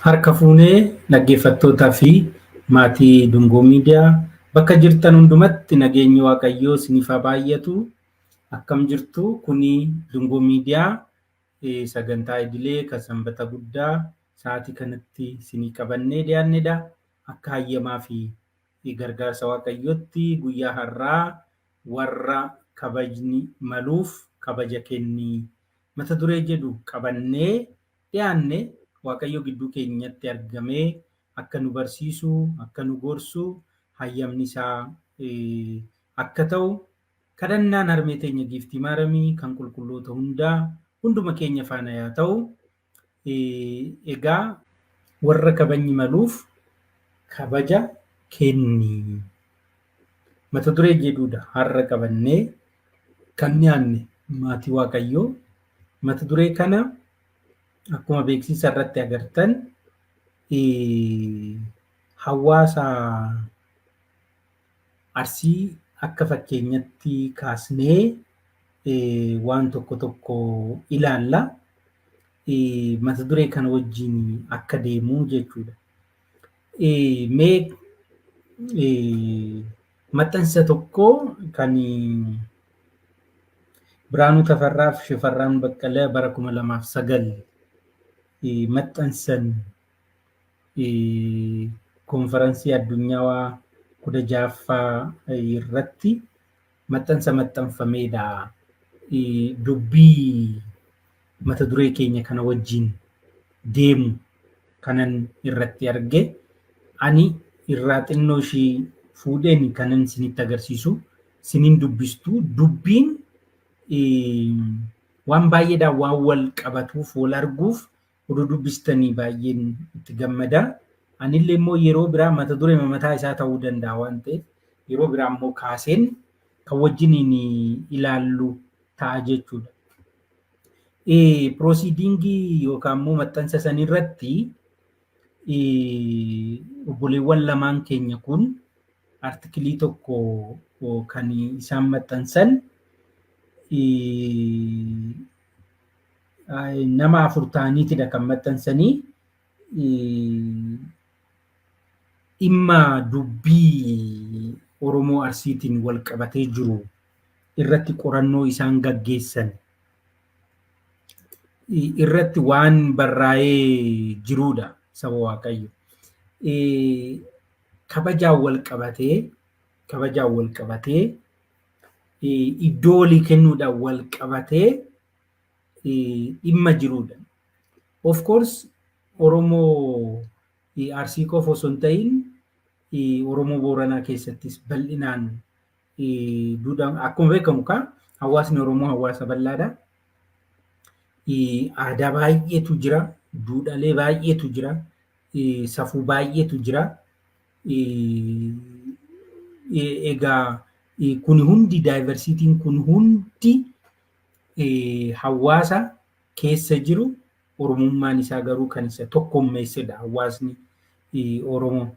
Harka fuunee dhaggeeffattootaa fi maatii Dungoo Miidiyaa bakka jirtan hundumatti nageenyi Waaqayyoo isiniif haa baay'atu. Akkam jirtu? Kuni Dungoo Miidiyaa sagantaa idilee kan sanbata guddaa sa'aatii kanatti isinii qabannee dhiyaannedha. Akka hayyamaa fi gargaarsa Waaqayyootti guyyaa har'aa warra kabajni maluuf kabaja kenni mata duree jedhu qabannee dhiyaanne. Waaqayyo gidduu keenyatti argamee akka nu barsiisu, akka nu gorsu hayyamni isaa akka ta'u kadhannaan harmee teenya giiftii maaramii kan qulqulloota hundaa hunduma keenya faana yaa ta'u. Egaa warra kabajni maluuf kabaja kenni mata duree jedhudha har'a qabannee kan dhiyaanne maatii Waaqayyoo. Mata duree kana akkuma beeksisa irratti agartan hawaasa Arsii akka fakkeenyatti kaasnee waan tokko tokko ilaalla. Mata duree kana wajjin akka deemu jechuudha. Mee maxxansa tokko kan Biraanuu Tafarraa fi Shifarraan Baqqalee bara 2009 maxxansan konferansii addunyaawaa 16ffaa irratti maxxansa maxxanfameedha. Dubbii mata duree keenya kana wajjin deemu kanan irratti arge ani irraa xinnoo ishii fuudheen kanan isinitti agarsiisu isinin dubbistu. Dubbiin waan baay'eedhaan waan wal qabatuuf wal arguuf oduu dubbistanii baay'een itti gammada. Anillee immoo yeroo biraa mata duree mataa isaa ta'uu danda'a waan ta'eef yeroo biraa immoo kaaseen kan wajjiniin ilaallu ta'a jechuudha. Piroosiidingii yookaan immoo maxxansa sanirratti obboleewwan lamaan keenya kun artikilii tokko kan isaan maxxansan nama afur ta'aniitidha kan maxxansanii dhimma dubbii Oromoo Arsiitiin wal qabatee jiru irratti qorannoo isaan gaggeessan irratti waan barraa'ee jiruudha saba Waaqayyo. Kabajaan wal qabatee kabajaan wal qabatee iddoo walii kennuudhaan wal qabatee dhimma jiruudha. Of course Oromoo Arsii qofa osoo hin ta'in Oromoo Booranaa keessattis bal'inaan duudhaan akkuma beekamu kaa hawaasni Oromoo hawaasa bal'aadha. Aadaa baay'eetu jira, duudhaalee baay'eetu jira, safuu baay'eetu jira. Egaa kun hundi daayivarsiitiin kun hundi hawaasa keessa jiru Oromummaan isaa garuu kan isa tokkommeessedha hawaasni Oromoo.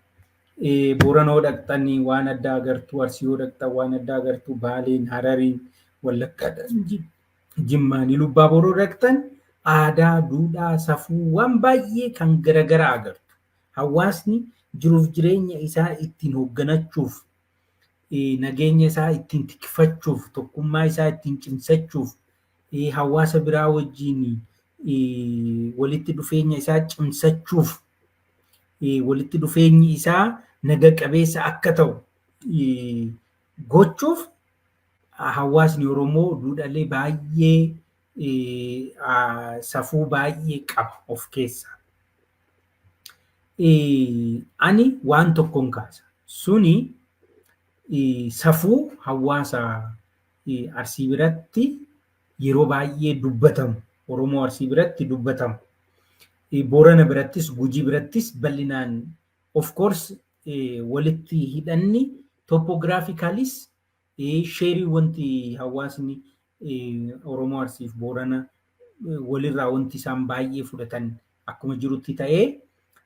Booranoo dhaqxanii waan addaa agartu, Arsii yoo dhaqxan waan addaa agartu, Baaleen, Harariin, Wallaggaadhaan, Jimmaan, Ilubbaabooroo dhaqxan aadaa, duudhaa, safuu waan baay'ee kan garagaraa agartu. Hawaasni jiruuf jireenya isaa ittiin hoogganachuuf, nageenya isaa ittiin tikfachuuf, tokkummaa isaa ittiin cimsachuuf, hawaasa biraa wajjin walitti dhufeenya isaa cimsachuuf, walitti dhufeenyi isaa naga qabeessa akka ta'u gochuuf hawaasni Oromoo duudhaalee baay'ee safuu baay'ee qaba of keessaa. Ani waan tokkon kaasa. Suni safuu hawaasa Arsii biratti yeroo baay'ee dubbatamu. Oromoo Arsii biratti dubbatamu. Boorana birattis Gujii birattis bal'inaan of course walitti hidhanni topograafikaalis sheerii wanti hawaasni Oromoo Arsiif Boorana walirraa wanti isaan baay'ee fudhatan akkuma jirutti ta'ee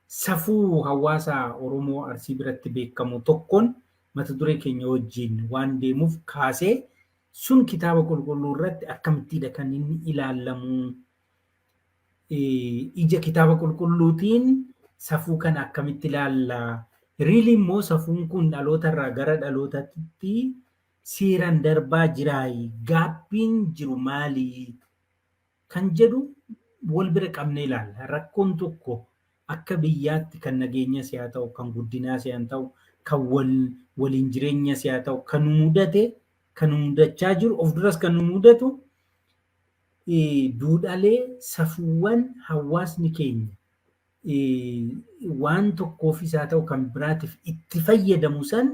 safuu hawaasa Oromoo Arsii biratti beekamu tokkoon mata duree keenya wajjin waan deemuuf kaasee sun kitaaba qulqulluu irratti akkamittiidha kan inni ilaallamu ija kitaaba qulqulluutiin Safuu kana akkamitti ilaallaa? Really immoo safuun kun dhalootarraa gara dhalootaatti seeraan darbaa jiraayi? Gaabbiin jiru maali? Kan jedhu wal bira qabnee ilaalla. Rakkoon tokko akka biyyaatti kan nageenyas haa ta'u, kan guddinaas haa ta'u, kan waliin jireenyas haa ta'u, kan nu mudate, kan nu mudachaa jiru, of duras kan nu mudatu, duudhaalee safuuwwan hawaasni keenya waan tokkoofis haa ta'u kan biraatiif itti fayyadamu san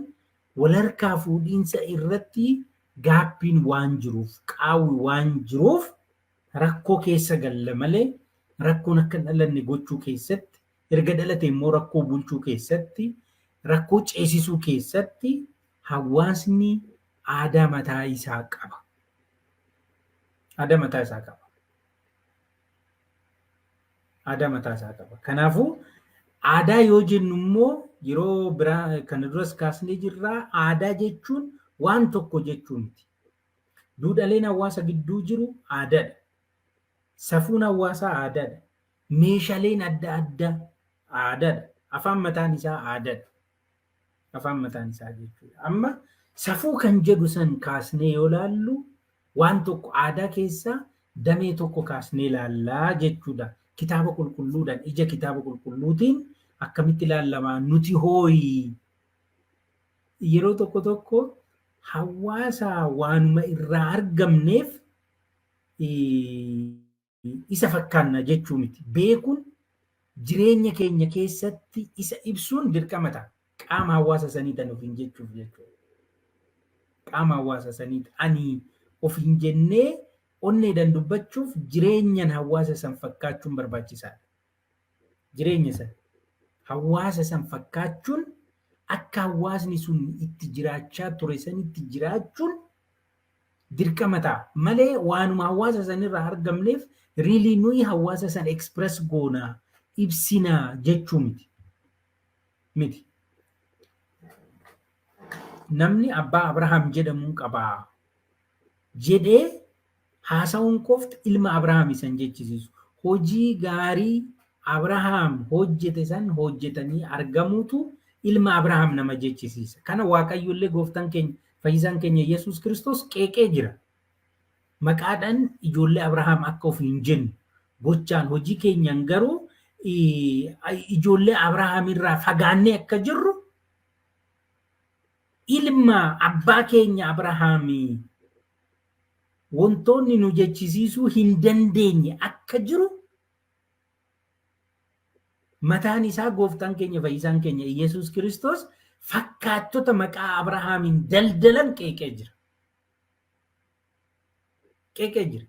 wal harkaa fuudhiinsa irratti gaabbiin waan jiruuf, qaawwi waan jiruuf, rakkoo keessa galla malee, rakkoon akka hin dhalanne gochuu keessatti, erga dhalate immoo rakkoo bulchuu keessatti, rakkoo ceesisuu keessatti hawaasni aadaa mataa isaa qaba. Aadaa mataa isaa qaba. Aadaa mataa isaa qaba. Kanaafuu aadaa yoo jennu immoo, yeroo biraa kana duras kaasnee jirraa, aadaa jechuun waan tokko jechuu miti. Duudhaaleen hawaasa gidduu jiru aadaadha. Safuun hawaasaa aadaadha. Meeshaaleen adda addaa aadaadha. Afaan mataan isaa aadaadha. Afaan mataan isaa jechuudha. Amma safuu kan jedhu san kaasnee yoo laallu, waan tokko aadaa keessaa damee tokko kaasnee ilaallaa jechuudha. Kitaaba qulqulluudhaan, ija kitaaba qulqulluutiin akkamitti ilaallama nuti hooyi? Yeroo tokko tokko hawaasa waanuma irraa argamneef isa fakkaanna jechuu miti. Beekuun, jireenya keenya keessatti isa ibsuun dirqama ta'a. Qaama hawaasa sanii tan ofiin jechuuf jechuudha. Qaama hawaasa sanii ani ofiin jennee onneedhaan dubbachuuf jireenyaan hawaasa san fakkaachuun barbaachisaadha. Jireenya san hawaasa san fakkaachuun, akka hawaasni sun itti jiraachaa ture sanitti jiraachuun dirqama ta'a malee, waanuma hawaasa sanirraa argamneef really nuyi hawaasa san express goonaa, ibsinaa jechuu miti. Namni abbaa Abrahaam jedhamuun qabaa jedhee haasa'uun qofti ilma Abrahaam isan jechisiisu. Hojii gaarii Abrahaam hojjete san hojjetanii argamuutu ilma Abrahaam nama jechisiisa. Kana Waaqayyollee, gooftaan keenya, fayyisaan keenya Yesuus Kiristoos qeeqee jira. Maqaadhaan ijoollee Abrahaam akka of hin jennu, gochaan hojii keenyaan garuu ijoollee Abrahaam irraa fagaannee akka jirru, ilma abbaa keenya Abrahaamii wantoonni nu jechisiisuu hin dandeenye akka jiru mataan isaa gooftaan keenya, fayyisaan keenya Yesuus Kiristoos fakkaattota maqaa Abrahaamiin daldalan qeeqee jira. Qeeqee jira.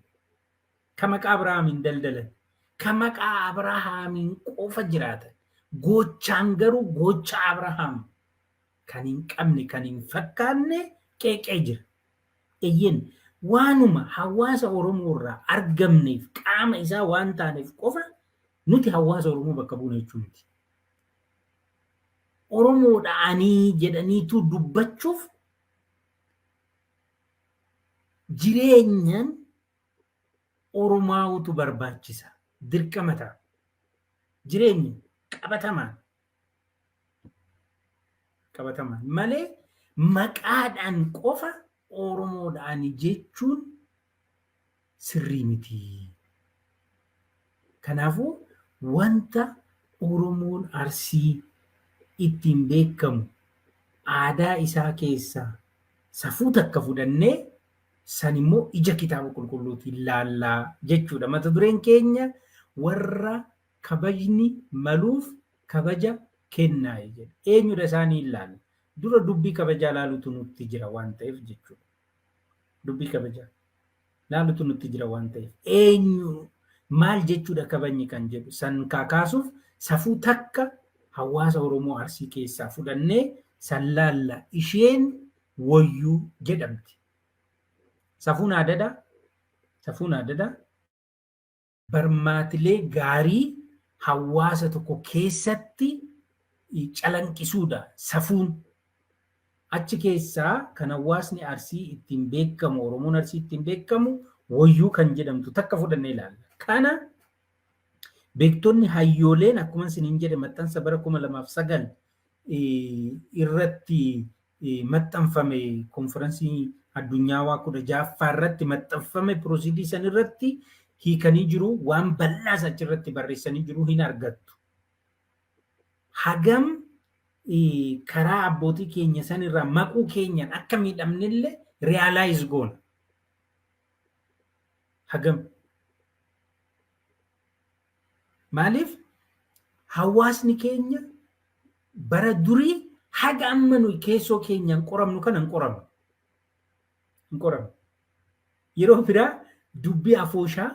Ka maqaa Abrahaamiin daldalan, ka maqaa Abrahaamiin qofa jiraatan, gochaan garuu gocha Abrahaam kan hin qabne, kan hin fakkaanne qeeqee jira. Eeyyen, waanuma hawaasa Oromoo irraa argamneef, qaama isaa waan taaneef qofa nuti hawaasa Oromoo bakka buuna jechuu miti. Oromoodha ani jedhaniitu dubbachuuf jireenyaan Oromaa'utu barbaachisa. Dirqama ta'a. Jireenya qabatamaan. Qabatamaan malee maqaadhaan qofa Oromoodhaan jechuun sirrii miti. Kanaafuu wanta Oromoon Arsii ittiin beekamu, aadaa isaa keessaa safuu takka fudhannee, san immoo ija kitaaba qulqulluutiin laallaa jechuudha. Mata dureen keenya "Warra kabajni maluuf kabaja kennaa" jedha. Eenyudha isaanii hin laalla. Dura dubbii kabajaa laalutu nutti jira waan ta'eef jechuudha. Dubbii kabajaa laalutu nutti jira waan ta'eef, eenyu, maal jechuudha kabajni kan jedhu san kakaasuuf safuu takka hawaasa Oromoo Arsii keessaa fudhannee san laalla. Isheen woyyuu jedhamti. Safuun aadaadha. Safuun aadaadha. Barmaatilee gaarii hawaasa tokko keessatti calanqisuudha safuun. Achi keessaa kan hawaasni Arsii ittiin beekamu, Oromoon Arsii ittiin beekamu, woyyuu kan jedhamtu takka fudhannee ilaalla. Kana Beektonni hayyooleen akkuma isiniin jedhe maxxansa bara 2009 irratti maxxanfame, konferansii addunyaawaa 16ffaa irratti maxxanfame, proceeding san irratti hiikanii jiru, waan bal'aas achirratti barreessanii jiru, hin argattu. Hagam karaa abbootii keenya sanirraa maquu keenyaan akka miidhamnellee realize goona. Hagam. Maaliif hawaasni keenya bara durii haga amma nuyi keessoo keenyaan qoramnu kana hin qoramnu. Hin qoramnu. Yeroo biraa dubbii afooshaa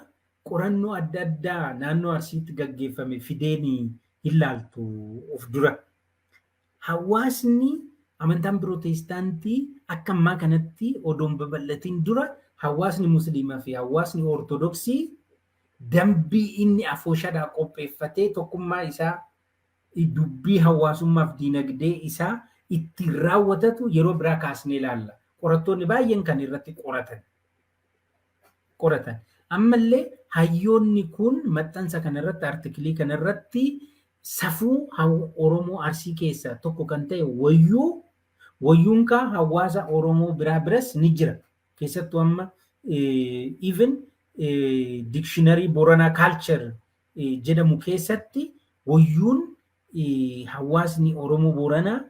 qorannoo adda addaa naannoo Arsiitti gaggeeffame fideen hin laaltu of dura. Hawaasni amantaan Pirootestaantii akka ammaa kanatti odoon babal'atiin dura hawaasni Musliimaa fi hawaasni Ortodoksii dambii inni afooshaadhaa qopheeffatee tokkummaa isaa, dubbii hawaasummaaf diinagdee isaa ittiin raawwatatu yeroo biraa kaasnee ilaalla. Qorattoonni baay'een kan irratti qoratan. Qoratan. Ammallee hayyoonni kun maxxansa kanarratti, artikilii kanarratti safuu Oromoo Arsii keessaa tokko kan ta'e wayyuu, wayyuun kaa hawaasa Oromoo biraa biras ni jira. Keessattuu amma even dictionary Boranaa culture jedhamu keessatti wayyuun hawaasni Oromoo Boranaa,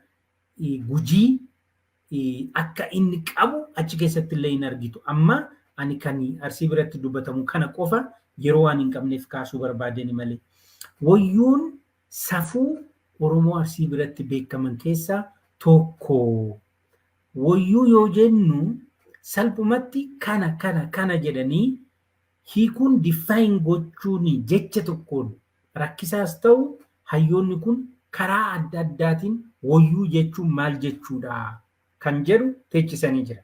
Gujii akka inni qabu achi keessatti illee hin argitu. Amma ani kan Arsii biratti dubbatamu kana qofa yeroo waan hin qabneef kaasuu barbaadeni malee. Wayyuun safuu Oromoo Arsii biratti beekaman keessaa tokko. Wayyuu yoo jennu salphumatti kana kana kana jedhanii hiikuun, define gochuun jecha tokkoon rakkisaas ta'u, hayyoonni kun karaa adda addaatiin wayyuu jechuun maal jechuudha kan jedhu teechisanii jira.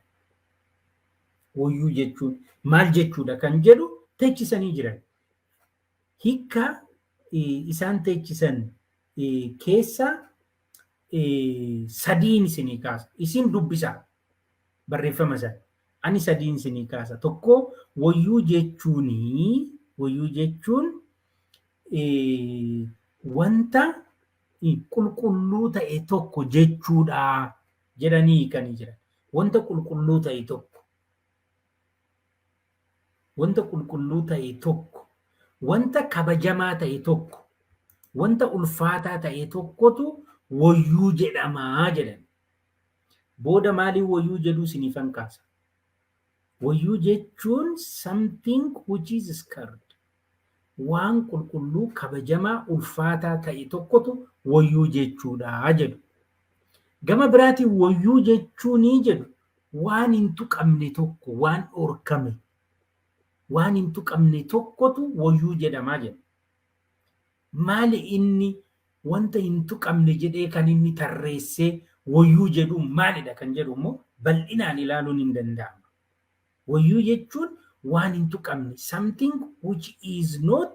Wayyuu jechuun maal jechuudha kan jedhu teechisanii jiran. Hiikka isaan teechisan keessa sadiin isinii kaasa. Isin dubbisaa barreeffama sana. Ani sadiin isinii kaasa. Tokko, wayyuu jechuun wanta qulqulluu ta'e tokko jechuudha jedhanii hiikanii jiran. Wanta qulqulluu ta'e tokko. Wanta qulqulluu ta'e tokko. Wanta kabajamaa ta'e tokko. Wanta ulfaataa ta'e tokkotu wayyuu jedhamaa jedhan. Booda maaliin wayyuu jedhuu isiniifan kaasa. Wayyuu jechuun something which is sacred. Waan qulqulluu, kabajamaa, ulfaataa ta'e tokkotu wayyuu jechuudha jedhu. Gama biraatiin wayyuu jechuunii jedhu waan hin tuqamne tokko, waan dhorkame, waan hin tuqamne tokkotu wayyuu jedhamaa jedha. Maali inni wanta hin tuqamne jedhee kan inni tarreessee wayyuu jedhu maalidha kan jedhu immoo bal'inaan ilaaluun hin danda'ama. Wayyuu jechuun waan hin tuqamne, something which is not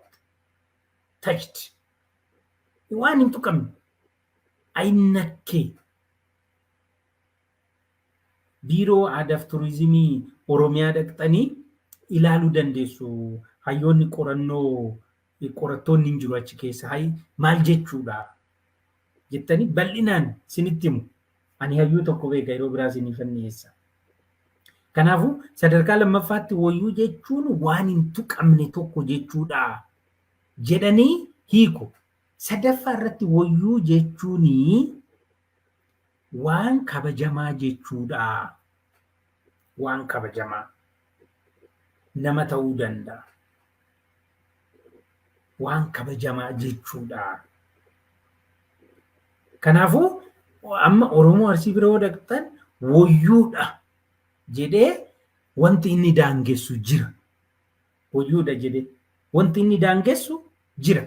touched. Waan hin tuqamne. Ayinakkee. Biiroo Aadaaf Turizimii Oromiyaa dhaqxanii ilaaluu dandeessu. Hayyoonni qorannoo, qorattoonni hin jiru achi keessa. Hay, maal jechuudha jettanii bal'inaan isinitti himu. Ani hayyuu tokko beeka, yeroo biraa isiniifan dhiyeessa. Kanaafuu sadarkaa lammaffaatti wayyuu jechuun waan hin tuqamne tokko jechuudha jedhanii hiiku. Sadaffaa irratti wayyuu jechuun waan kabajamaa jechuudha. Waan kabajamaa nama ta'uu danda'a. Waan kabajamaa jechuudha. Kanaafuu amma Oromoo Arsii bira yoo dhaqxan wayyuudha jedhee wanti inni daangessu jira. Wayyuudha jedhee wanti inni daangessu jira.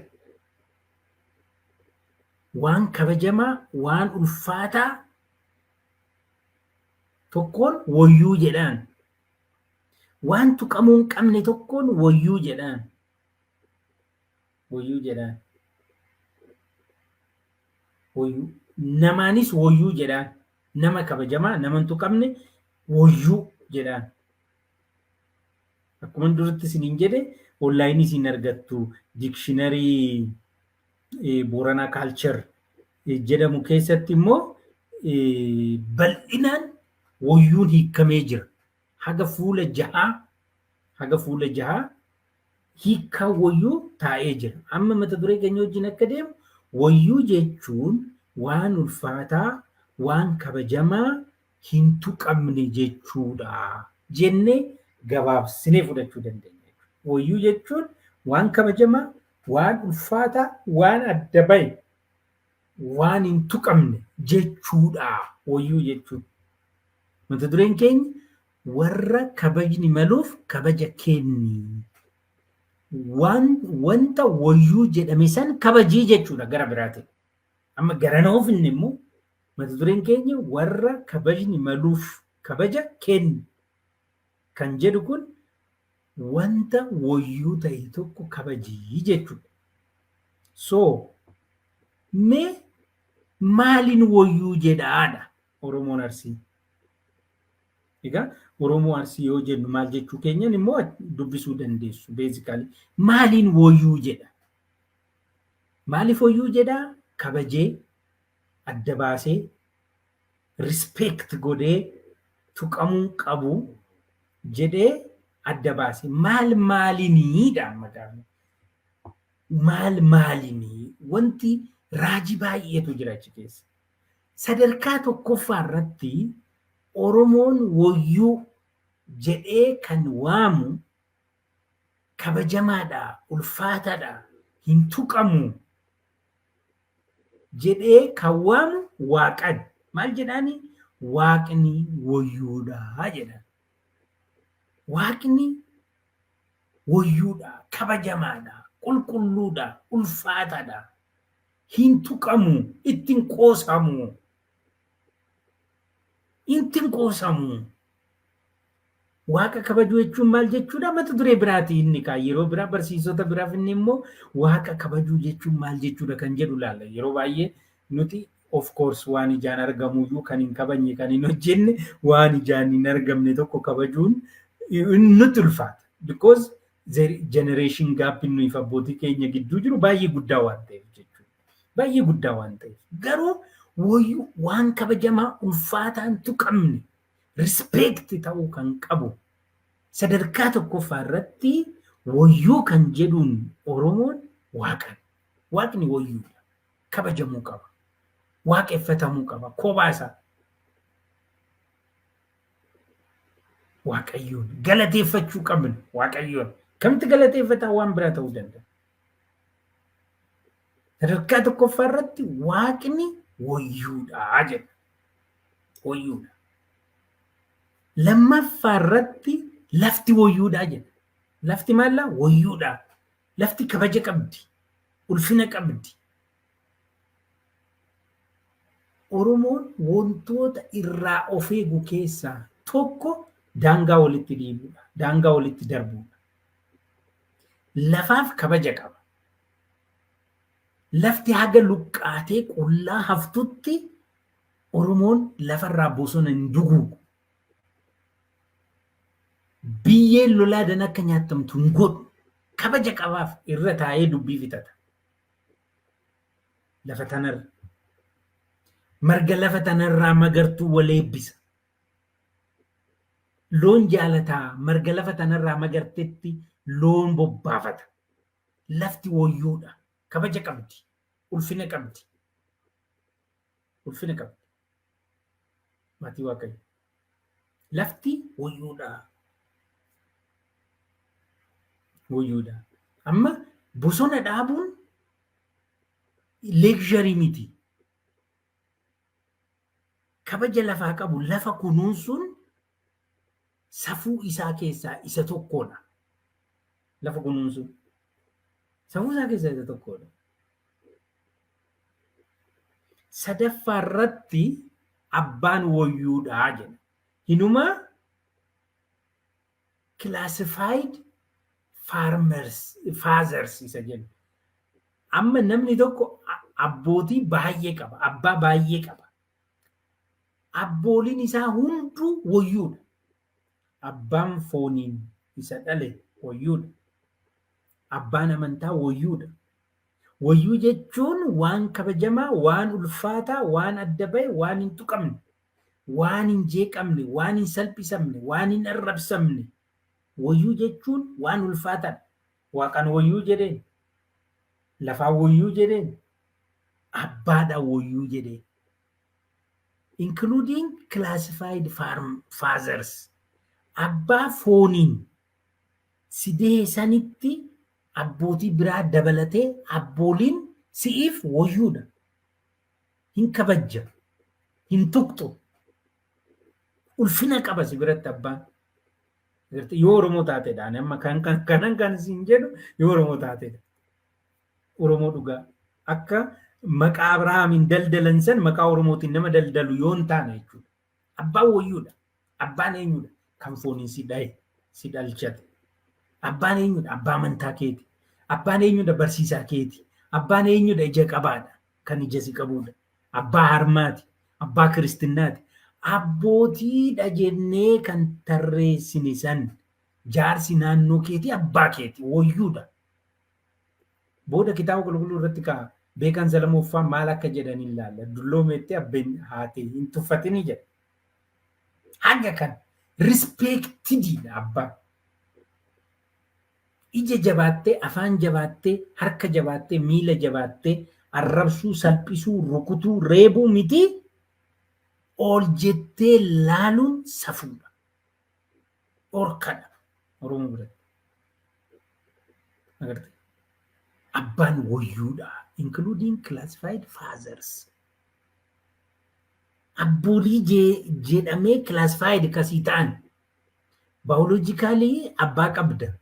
Waan kabajamaa, waan ulfaataa tokkoon wayyuu jedhaan. Waan tuqamuu hin qabne tokkoon wayyuu jedhaan. Wayyuu jedhaan. Wayyuu. Namaanis wayyuu jedhaan. Nama kabajamaa, nama hin tuqamne wayyuu jedhaan. Akkuma duratti isiniin jedhe, online isin argattu, dictionary Booranaa Culture jedhamu keessatti immoo bal'inaan woyyuun hiikamee jira. Haga fuula jahaa hiikkaa woyyuu taa'ee jira. Amma mata duree keenya wajjin akka deemu, woyyuu jechuun waan ulfaataa, waan kabajamaa, hin tuqamne jechuudha jennee gabaabsinee fudhachuu dandeenya. Woyyuu jechuun waan kabajamaa, waan ulfaataa, waan adda bahe, waan hin tuqamne jechuudha woyyuu jechuun. Mata dureen keenya "Warra kabajni maluuf kabaja kenni". Waan wanta woyyuu jedhame san kabajii jechuudha gara biraatiin. Amma gara ofinne immoo, mata dureen keenya "Warra kabajni maluuf kabaja kenni" kan jedhu kun wanta woyyuu ta'e tokko kabajii jechuudha. So mee maaliin woyyuu jedhaadha Oromoon Arsii? Egaa Oromoo Arsii yoo jennu maal jechuu keenyan immoo dubbisuu dandeessu basically. Maaliin woyyuu jedha? Maaliif woyyuu jedhaa? Kabajee, adda baasee, respect godhee, tuqamuu qabu jedhee adda baase. Maal maaliniidha amma gaafni? Maal maalinii? Wanti raajii baay'eetu jira achi keessa. Sadarkaa tokkoffaa irratti Oromoon woyyuu jedhee kan waamu, kabajamaadha, ulfaataadha, hin tuqamu jedhee kan waamu Waaqan. Maal jedhaani? Waaqni woyyuudha jedhan. Waaqni woyyuudha, kabajamaadha, qulqulluudha, ulfaataadha. Hin tuqamu, ittiin qoosamu. Ittiin qoosamu. Waaqa kabajuu jechuun maal jechuudha? Mata duree biraati inni kaa, yeroo biraa barsiisota biraaf inni immoo waaqa kabajuu jechuun maal jechuudha kan jedhu laalla. Yeroo baay'ee nuti of course waan ijaan argamuyyuu kan hin kabajne, kan hin hojjenne, waan ijaan hin argamne tokko kabajuun nutti ulfaata. Because generation gap nuyi abbootii keenya gidduu jiru baay'ee guddaa waan ta'eef jechuudha. Baay'ee guddaa waan ta'eef. Garuu woyyuu waan kabajamaa, ulfaataan, tuqamne, respect ta'uu kan qabu, sadarkaa tokkoffaa irratti woyyuu kan jedhuun Oromoon Waaqan. Waaqni woyyuudha. Kabajamuu qaba. Waaqeffatamuu qaba. Kophaa isaa. Waaqayyoon galateeffachuu qabna. Waaqayyoon. Kamti galateeffataa waan biraa ta'uu danda'a. Sadarkaa tokkoffaa irratti Waaqni woyyuudha jedha. Woyyuudha. Lammaffaa irratti lafti woyyuudha jedha. Lafti maallaa? Woyyuudha. Lafti kabaja qabdi. Ulfina qabdi. Oromoon wantoota irraa of eegu keessaa tokko daangaa walitti dhiibuudha. Daangaa walitti darbuudha. Lafaaf kabaja qaba. Lafti haga luqqaatee qullaa haftutti Oromoon lafarraa bosona hin duguugu. Biyyeen lolaadan akka nyaatamtu hin godhu. Kabaja qabaaf, irra taa'ee dubbii fixata. Lafa tanarra. Marga lafa tanarraa magartuu wal eebbisa. Loon jaalataa, marga lafa tanarraa magartetti loon bobbaafata. Lafti woyyuudha. Kabaja qabdi. Ulfina qabdi. Ulfina qabdi. Maatii Waaqayyo. Lafti woyyuudha. Woyyuudha. Amma bosona dhaabuun luxury miti. Kabaja lafaa qabu, lafa kunuunsuun safuu isaa keessaa isa tokkodha. Lafa kunuunsuun safuu isaa keessaa isa tokkodha. Sadaffaa irratti abbaan woyyuudha jedha. Hinumaa classified farmers fathers isa jennu. Amma namni tokko abbootii baay'ee qaba. Abbaa baay'ee qaba. Abbooliin isaa hunduu woyyuudha. Abbaan fooniin isa dhale Wayyuudha. Abbaan amantaa wayyuudha. Wayyuu jechuun waan kabajamaa, waan ulfaataa, waan adda bahe, waan hin tuqamne, waan hin jeeqamne, waan hin salphisamne, waan hin arrabsamne. Wayyuu jechuun waan ulfaataadha. Waaqaan wayyuu jedheen, lafaan wayyuu jedheen, abbaadhaan wayyuu jedheen. Including classified farm fathers. Abbaa fooniin si dahee sanitti abbootii biraa dabalatee abbooliin si'iif wayyuudha. Hin kabajja. Hin tuqxu. Ulfina qaba si biratti abbaan. Yoo Oromoo taateedha. Ani amma kan kanan kan siin jedhu yoo Oromoo taateedha. Oromoo dhugaa. Akka maqaa Abrahaamiin daldalan san maqaa Oromootiin nama daldalu yoo hin taane jechuudha. Abbaan wayyuudha. Abbaan eenyudha? Kan fooniin si dhahe, si dhalchate. Abbaan eenyudha? Abbaa amantaa keeti. Abbaan eenyudha? Barsiisaa keeti. Abbaan eenyudha? Ija qabaadha. Kan ija si qabudha. Abbaa harmaati. Abbaa kiristinnaati. Abbootiidha jennee kan tarreessine san jaarsi naannoo keetii abbaa keeti, wayyuudha. Booda Kitaaba Qulqulluu irratti ka'a. Beekan Salamooffaa maal akka jedhan hin laalla. Dulloomeetti abbeen haatee hin tuffatinii jedha. Haga kan respectediidha abbaa. Ija jabaattee, afaan jabaattee, harka jabaattee, miila jabaattee arrabsuu, salphisuu, rukutuu, reebuu miti, ol jettee laaluun safuudha. Dhorkadha Oromoo biratti. Agartee? Abbaan wayyuudha. Including classified fathers. Abboolii jedhamee classified kasii ta'an, biologically abbaa qabda,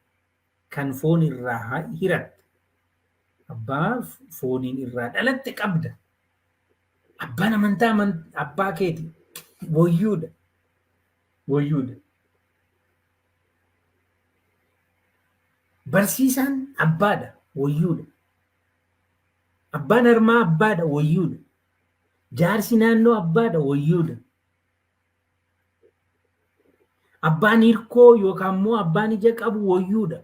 kan foon irraa hiratte. Abbaa fooniin irraa dhalatte qabda. Abbaan amantaa abbaa keeti. Wayyuudha. Wayyuudha. Barsiisaan abbaadha. Wayyuudha. Abbaan harmaa abbaadha. Wayyuudha. Jaarsi naannoo abbaadha. Wayyuudha. Abbaan hirkoo yookaan immoo abbaan ija qabu wayyuudha.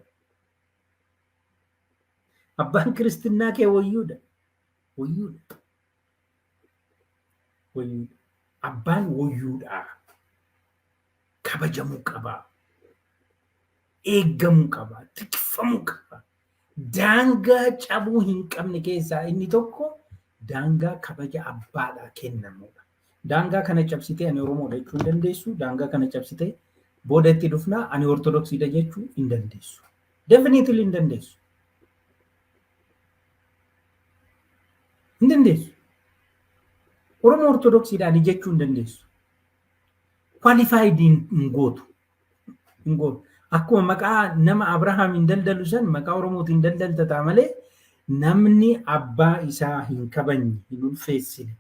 Abbaan kiristinnaa kee wayyuudha. Wayyuudha. Wayyuudha. Abbaan wayyuudha. Kabajamuu qaba. Eeggamuu qaba. Tikfamuu qaba. Daangaa cabuu hin qabne keessaa inni tokko daangaa kabaja abbaadhaa kennamudha. Daangaa kana cabsitee ani Oromoodha jechuu hin dandeessu. Daangaa kana cabsitee, booda itti dhufnaa, ani Ortodoksiidha jechuu hin dandeessu. Definitely hin dandeessu. Hin dandeessu. Oromoo Ortodoksiidha ani jechuu hin dandeessu. Qualified hin gootu. Hin gootu. Akkuma maqaa nama Abrahaamiin daldalu san maqaa Oromootiin daldalta ta'a malee, namni abbaa isaa hin kabajne, hin ulfeessine,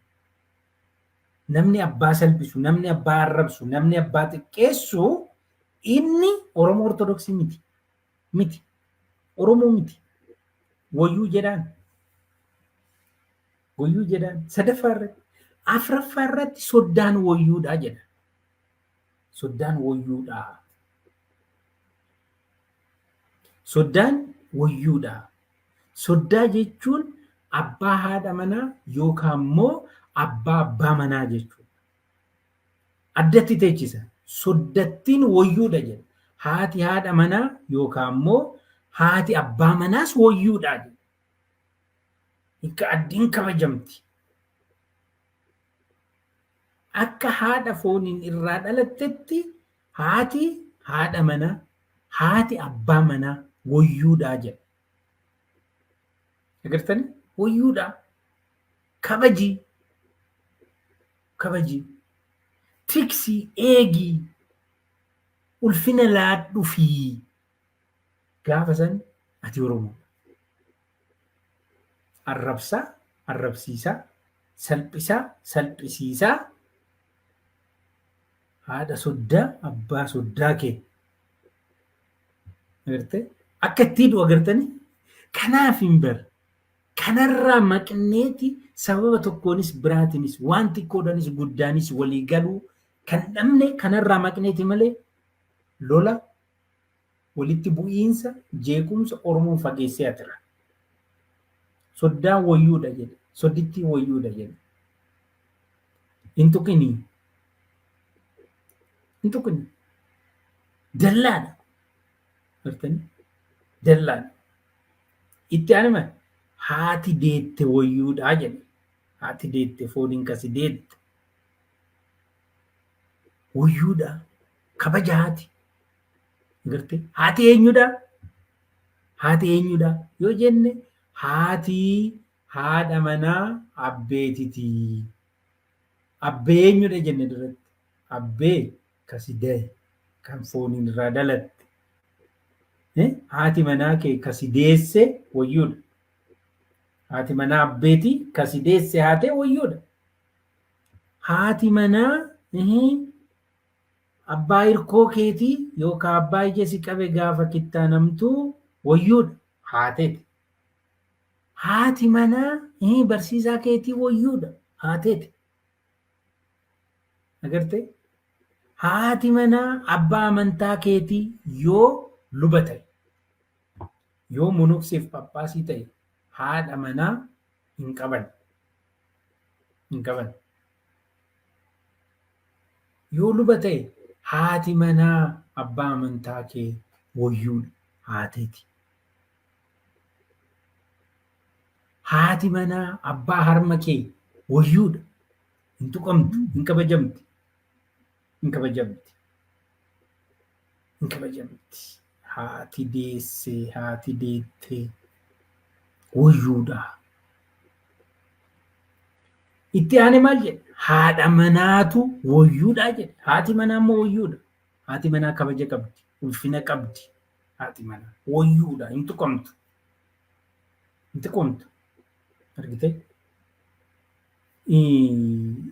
namni abbaa salphisu, namni abbaa arrabsu, namni abbaa xiqqeessu, inni Oromoo Ortodoksii miti. Miti. Oromoo miti. Wayyuu jedhaan. Wayyuu jedhaan. Sadaffaa irratti. Afraffaa irratti soddaan wayyuudha jedha. Soddaan wayyuudha. Soddaan wayyuudha. Soddaa jechuun abbaa haadha manaa yookaan immoo abbaa abbaa manaa jechuudha. Addatti teechisa. Soddattiin wayyuudha jedha. Haati haadha manaa yookaan immoo haati abbaa manaas wayyuudha jedha. Addiin kabajamti. Akka haadha fooniin irraa dhalattetti haati haadha manaa, haati abbaa manaa wayyuudha jedha. Agartanii? Wayyuudha. Kabajii. Kabajii. Tiksii, eegii. Ulfina laadhufii. Gaafa san ati Oromoodha. Arrabsaa, arrabsiisaa, salphisaa, salphisiisaa, haadha soddaa, abbaa soddaa kee. Agartee? Akka itti hidhu agartanii? Kanaaf hin bar. Kanarraa maqneeti sababa tokkoonis biraatiinis, waan xiqqoodhaanis guddaanis walii galuu kan dhabne kanarraa maqneeti malee, lola Walitti bu'iinsa, jeequmsa Oromoon fageessee atira. Soddaan wayyuudha jedhe. Soddittiin wayyuudha jedhe. Hin tuqinii. Hin tuqinii. Dallaadha. Gartanii? Dallaadha. Itti aanima haati deette wayyuudha jedhe. Haati deette fooniin kasi deette. Wayyuudha. Kabaja haati. Gartee? Haati eenyudha? Haati eenyudha? Yoo jenne haati haadha manaa abbeetiti. Abbee eenyudha jenne duratti? Abbee kasi dahe kan fooniin irraa dhalatte. Haati manaa kee kasi deesse wayyuudha. Haati manaa abbeeti kasi deesse haatee wayyuudha. Haati manaa abbaa hirkoo keetii yookaan abbaa ija si qabe gaafa kittaanamtuu wayyuudha haateeti. Haati manaa barsiisaa keetii wayyuudha haateeti. Agartee? Haati manaa abbaa amantaa keetii yoo luba ta'e, yoo monokseef phaphaasii ta'e haadha manaa hin qaban. Hin qaban. Yoo luba ta'e haati manaa abbaa amantaa kee woyyuudha haateeti. Haati manaa abbaa harma kee woyyuudha. Hin tuqamtu, hin kabajamti. Hin kabajamti. Hin kabajamti. Haati deesse, haati deette woyyuudha. Itti aanee maal jedhe? Haadha manaatu woyyuudha jedhe. Haati manaa immoo woyyuudha. Haati manaa kabaja qabdi, ulfina qabdi. Haati manaa woyyuudha, hin tuqamtu. Hin tuqamtu. Argitee?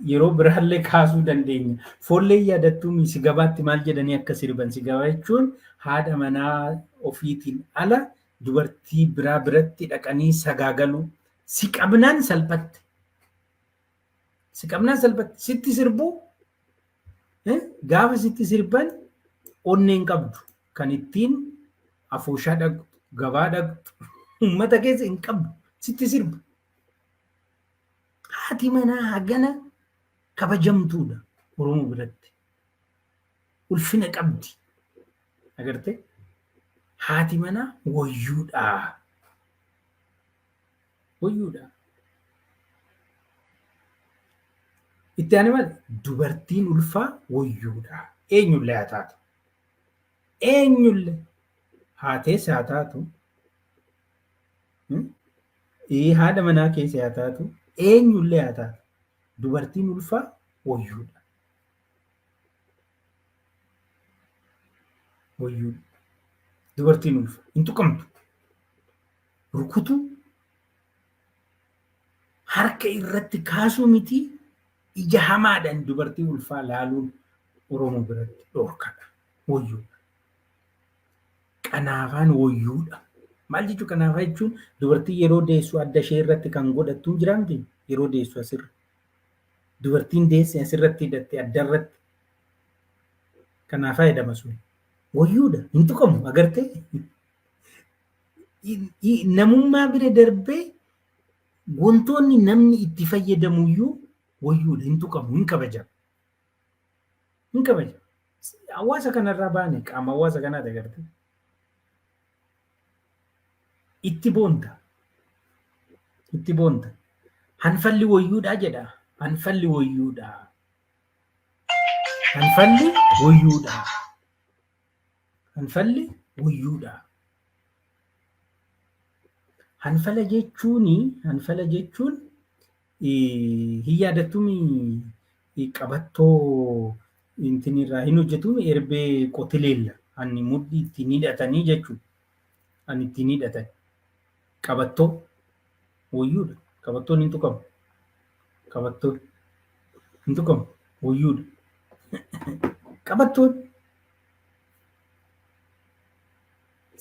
Yeroo biraallee kaasuu dandeenya. Foollee yaadattuu si gabaatti maal jedhanii akka sirban? Si gabaa jechuun haadha manaa ofiitiin ala dubartii biraa biratti dhaqanii sagaagaluu. Si qabnaan salphatte. Si qabnaan salphatte. Sitti sirbuu gaafa sitti sirban onnee hin qabdu. Kan ittiin afooshaa dhaqxu, gabaa dhaqxu, uummata keessa hin qabdu. Sitti sirbu. Haati manaa hagana kabajamtuudha Oromoo biratti. Ulfina qabdi. Agartee? Haati manaa wayyuudha. Wayyuudha. Itti aanee maal? Dubartiin ulfaa wayyuudha. Eenyullee haa taatu. Eenyullee haatees haa taatu. Haadha manaa keessa haa taatu. Eenyullee haa taatu. Dubartiin ulfaa wayyuudha. Wayyuudha. Dubartiin ulfa hin tuqamtu. Rukutuu harka irratti kaasuu miti ija hamaadhaan dubartii ulfaa laaluun Oromoo biratti dhorkadha. Wayyuudha. Qanaafaan wayyuudha. Maal jechuu qanaafaa jechuun dubartii yeroo deessu adda ishee irratti kan godhattu hin jiraa miti yeroo deessu asirra. Dubartiin deesse asirratti hidhatte adda irratti. Kanaafaa jedhama sun. Wayyuudha. Hin tuqamu agartee. Namummaa bira darbee wantoonni namni itti fayyadamuyyuu wayyuudha. Hin tuqamu. Hin kabajamu. Hin kabajamu. Hawaasa kanarraa baane qaama hawaasa kanaati agartee. Itti boonta. Itti boonta. Hanfalli wayyuudha jedha. Hanfalli wayyuudha. Hanfalli wayyuudha. Hanfalli wayyuudha. Hanfala jechuun hanfala jechuun hin yaadattumii qabattoo intin irraa hin hojjetuumi erbee qotileella ani mudhii ittiin hidhatanii jechuudha. Ani ittiin hidhatan qabattoo woyyuudha. Qabattoon hin tuqamu. Qabattoon hin tuqamu woyyuudha. Qabattoon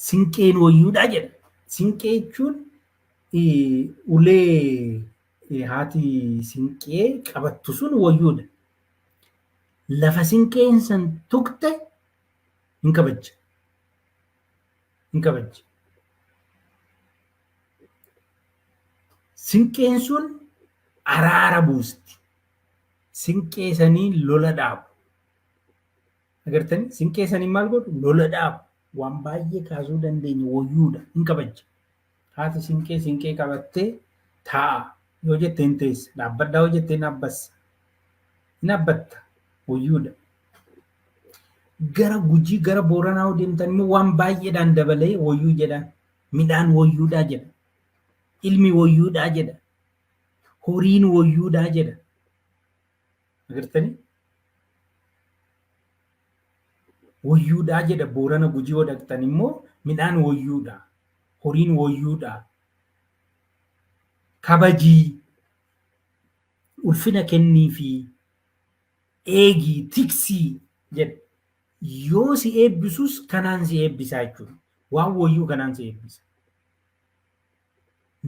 sinqeen woyyuudha jedha. Sinqee jechuun ulee haati sinqee qabattu sun woyyuudha. Lafa sinqeen san tuqxe hin kabajja. Hin kabajji. Sinqeen sun araara buusti. Sinqee saniin lola dhaabu. Agartanii sinqee saniin maal godhu? Lola dhaabu. Waan baay'ee kaasuu dandeenya woyyuudha. Hin kabajja. Haati sinqee sinqee qabattee taa'a yoo jette hin teessa. Dhaabbadhaa yoo jette hin dhaabbassa. Hin dhaabbatta. Woyyuudha. Gara Gujii gara Booranaa yoo deemtan immoo waan baay'eedhaan dabalee woyyuu jedhaan. Midhaan woyyuudhaa jedha. Ilmi woyyuudhaa jedha. Horiin woyyuudhaa jedha. Agartanii? Woyyuudhaa jedha Boorana Gujii yoo dhaqxan immoo midhaan woyyuudha. Horiin woyyuudha. Kabajii. Ulfina kenniifii. Eegii, tiksii jedha. Yoo si eebbisus kanaan si eebbisaa jechuudha. Waan woyyuu kanaan si eebbisa.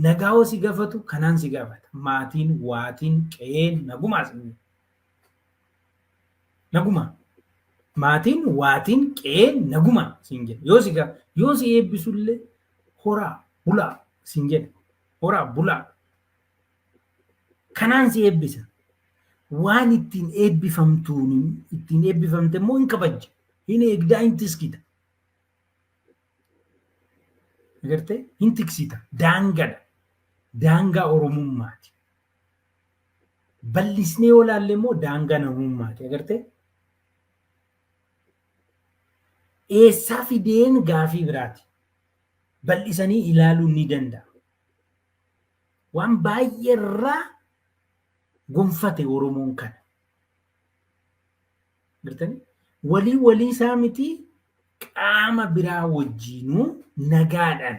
Nagaa yoo si gafatu kanaan si gaafata. Maatiin, waatiin, qe'een nagumaa si Naguma. Maatiin, waatiin, qe'een naguma siin jedha. Yoo si yoo si eebbisullee horaa bulaa siin jedha. Horaa bulaa. Kanaan si eebbisa. Waan ittiin eebbifamtuun ittiin eebbifamte immoo hin kabajja. Hin eegdaa hin tiskita. Agartee hin tiksita. Daangadha. Daangaa Oromummaati. Bal'isnee yoo ilaalle immoo daangaa namummaati. Agartee? Eessaa fideen gaafii biraati. Bal'isanii ilaaluun ni danda'a. Waan baay'ee irraa gonfate Oromoon kana. Agartanii? Walii walii isaa miti qaama biraa wajjiinuu nagaadhaan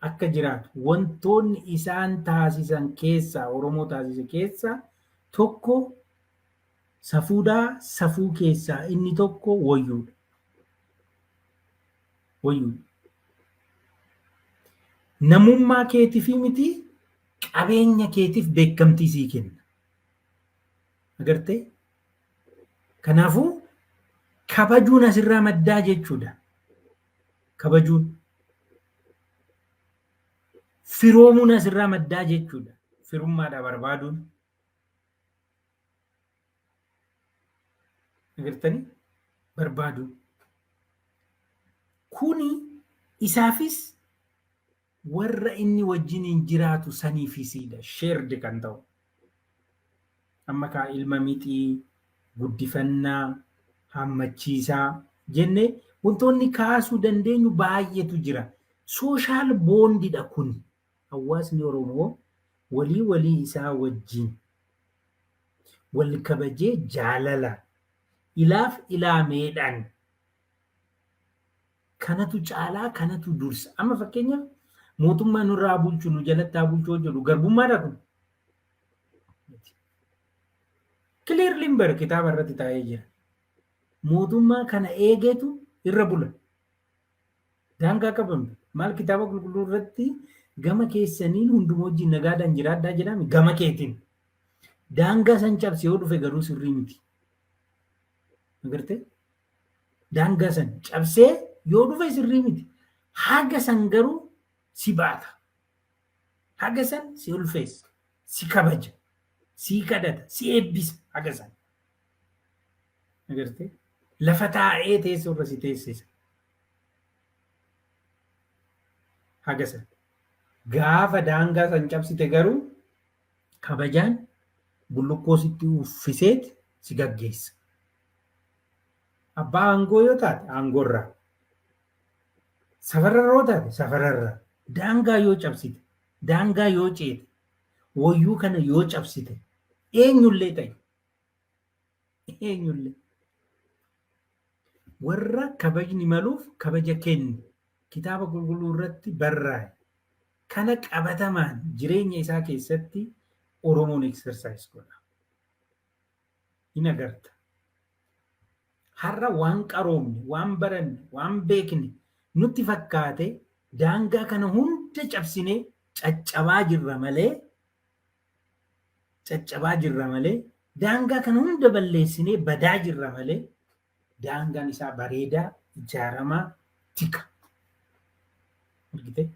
akka jiraatu wantoonni isaan taasisan keessaa Oromoo taasise keessaa tokko safuudhaa safuu keessaa inni tokko woyyuudha. Woyyuudha. Namummaa keetiif miti qabeenya keetiif beekamtii sii kenna. Agartee? Kanaafuu kabajuun asirraa maddaa jechuudha. Kabajuun. Firoomuun asirraa maddaa jechuudha. Firummaadha barbaaduun. Agartanii? Barbaaduun. Kuni isaafis warra inni wajjiniin jiraatu saniifisiidha. Shared kan ta'u. Amma kaa ilma mixii, guddifannaa, haammachiisaa jenne wantoonni kaasuu dandeenyu baay'eetu jira. Social bondidha kun. Hawaasni Oromoo walii walii isaa wajjin wal kabajee jaalalaan ilaaf ilaameedhaan kanatu caalaa kanatu dursa. Amma fakkeenyaaf mootummaa nurraa haa bulchu nu jalatti haa bulchu yoo jedhu garbummaadha kun. Clearly bara kitaaba irratti taa'ee jira. Mootummaa kana eegetu irra bula. Daangaa qabamte. Maal kitaaba qulqulluu irratti gama keessaniin hunduma wajjin nagaadhaan jiraadhaa jedhame gama keetiin. Daangaa san cabse yoo dhufe garuu sirrii miti. Agartee? Daangaa san cabsee yoo dhufe sirrii miti. Haga san garuu si baata. Haga san si ulfeessa, si kabaja, si kadhata, si eebbisa haga san. Agartee? Lafa taa'ee teessoo irra si teessisa. Haga san. Gaafa daangaa san cabsite garuu kabajaan bullukkoo sitti uffiseet si gaggeessa. Abbaa aangoo yoo taate aangoorraa. Safararra yoo taate safararraa. Daangaa yoo cabsite, daangaa yoo ceete, woyyuu kana yoo cabsite eenyullee ta'i. Eenyullee. Warra kabajni maluuf kabaja kenni. Kitaaba qulqulluu irratti barraa'e. Kana qabatamaan jireenya isaa keessatti Oromoon exercise godha. Hin agarta. Har'a waan qaroomne, waan baranne, waan beekne nutti fakkaate daangaa kana hunda cabsinee caccabaa jirra malee caccabaa jirra malee daangaa kana hunda balleessinee badaa jirra malee daangaan isaa bareedaa Ijaaramaa tika. Argitee?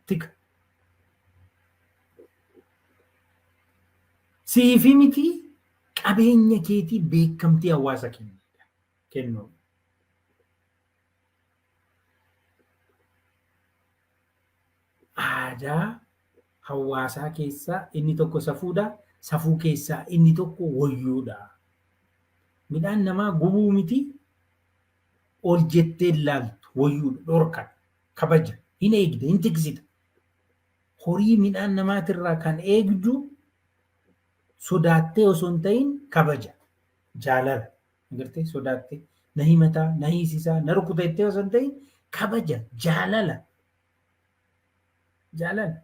Tika. Siifi miti qabeenya keetii beekamtii hawaasa kennuudha. Aadaa hawaasaa keessaa inni tokko safuudha. Safuu keessaa inni tokko woyyuudha. Midhaan namaa gubuu miti ol jettee ilaaltu woyyuudha. Dhorkadha. Kabaja. Hin eegde, hin tiksita. Horii midhaan namaatirraa kan eegdu sodaattee osoo hin ta'in kabaja. Jaalala. Agartee sodaattee na himataa, na hiisisaa, na rukuta jettee osoo hin ta'in kabaja, jaalala. Jaalala.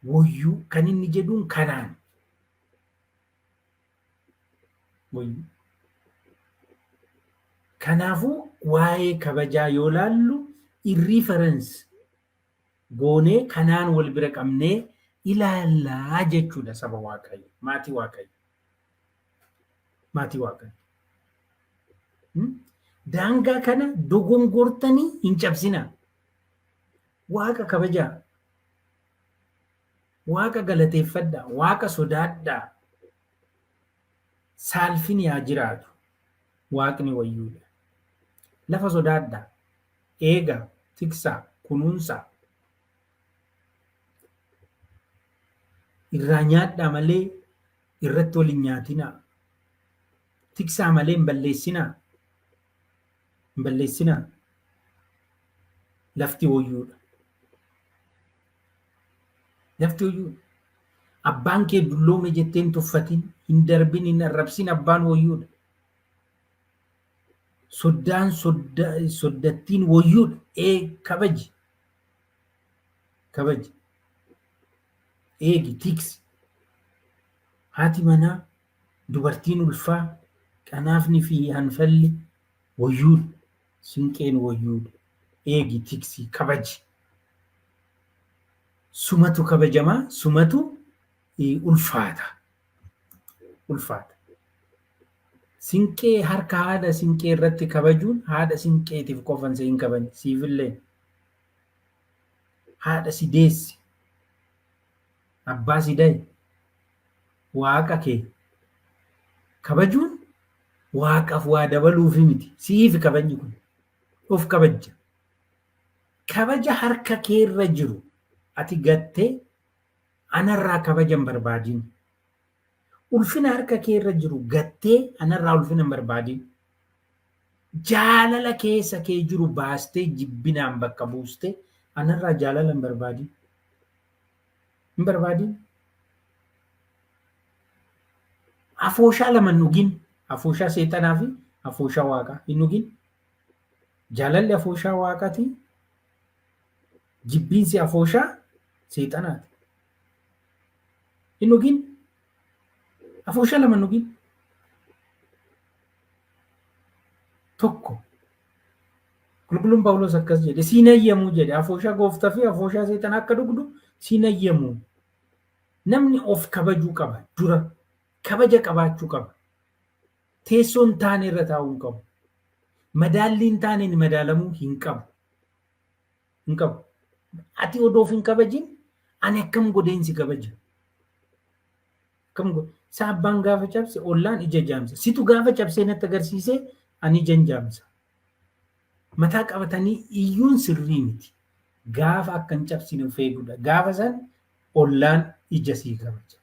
Woyyuu kan inni jedhuun kanaan. Woyyuu. Kanaafuu waa'ee kabajaa yoo laallu irreference goonee kanaan wal bira qabnee ilaallaa jechuudha saba Waaqayyo, maatii Waaqayyo. Maatii Waaqayyo. Daangaa kana dogongortanii hin cabsinaa. Waaqa kabajaa. Waaqa galateeffadhaa. Waaqa sodaadhaa. Saalfini haa jiraatu. Waaqni wayyuudha. Lafa sodaadhaa. Eegaa, tiksaa, kunuunsaa. Irraa nyaadhaa malee irratti wal hin nyaatinaa. Tiksaa malee hin balleessinaa. Hin balleessinaa. Lafti woyyuudha. Lafti woyyuudha. Abbaan kee dulloome jettee hin tuffatin, hin darbin, hin arrabsin abbaan woyyuudha. Soddaan soddattiin woyyuudha. Ee kabaji. Kabaji. Eegi, tiksi. Haati manaa, dubartiin ulfaa, qanaafni fi hanfalli woyyuudha. Sinqeen woyyuudha. Eegi, tiksi, kabaji. Sumatu kabajamaa, sumatu ulfaata. Ulfaata. Sinqee harka haadha sinqee irratti kabajuun haadha sinqeetiif qofan si hin kabajne siifillee. Haadha si deesse, abbaa si daye, waaqa kee kabajuun waaqaaf waa dabaluufi miti. Si'iifi kabajni kun. Of kabajja. Kabaja harka keerra jiru ati gattee anarraa kabaja hin barbaadin. Ulfina harka keerra jiru gattee anarraa ulfina hin barbaadin. Jaalala keessa kee jiru baastee jibbinaan bakka buustee anarraa jaalala hin barbaadin. Hin barbaadin. Afooshaa lama hin dhugin. Afooshaa seexanaa fi afooshaa waaqaa hin dhugin. Jaalalli afooshaa waaqaati. Jibbiinsi afooshaa seexanaati. Hin dhugin. Afooshaa lama hin dhugin. Tokko. Qulqulluun Phaawulos akkas jedhe siin hayyamuu jedhe afooshaa gooftaa fi afooshaa seexanaa akka dhugdu siin hayyamuu. Namni of kabajuu qaba dura kabaja qabaachuu qaba. Teessoo hin taane irra taa'uu hin qabu. Madaallii hin taaneen madaalamuu hin qabu. Hin qabu. Ati odoo of hin kabajin ani akkam godheen si kabaja? Akkam godhe? Isa abbaan gaafa cabse ollaan ija jaamsa. Situ gaafa cabsee natti agarsiise ani ija hin jaamsa. Mataa qabatanii iyyuun sirrii miti. Gaafa akka hin cabsine of eeguudha. Gaafa san ollaan ija sii kabaja.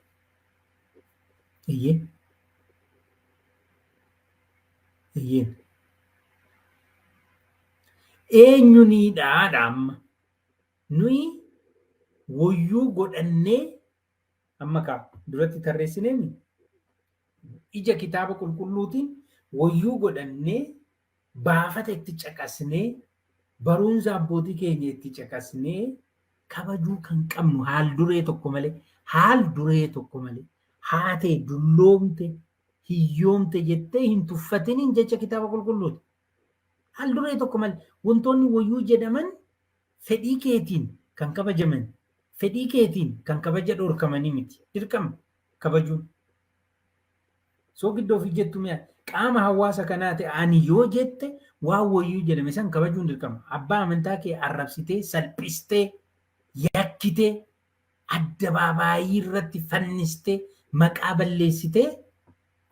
Eeyyee. Eeyyee. Eenyuniidhaadha amma? Nuyi woyyuu godhannee amma kaa duratti tarreessineemi ija kitaaba qulqulluutiin woyyuu godhannee baafata itti caqasnee barumsa abbootii keenya itti caqasnee kabajuu kan qabnu haal duree tokko malee haal duree tokko malee haatee dulloomte hiyyoomte jettee hin tuffatiniin jecha kitaaba qulqulluuti. Haal duree tokko malee wantoonni woyyuu jedhaman fedhii keetiin kan kabajaman fedhii keetiin kan kabaja dhorkamanii miti. Dirqama kabajuun. Soogidda ofii jettu mi'a qaama hawaasa kanaa ta'e ani yoo jette waan wayyuu jedhame san kabajuun dirqama. Abbaa amantaa kee arrabsitee, salphistee, yakkitee, addabaabaayii irratti fannistee, maqaa balleessitee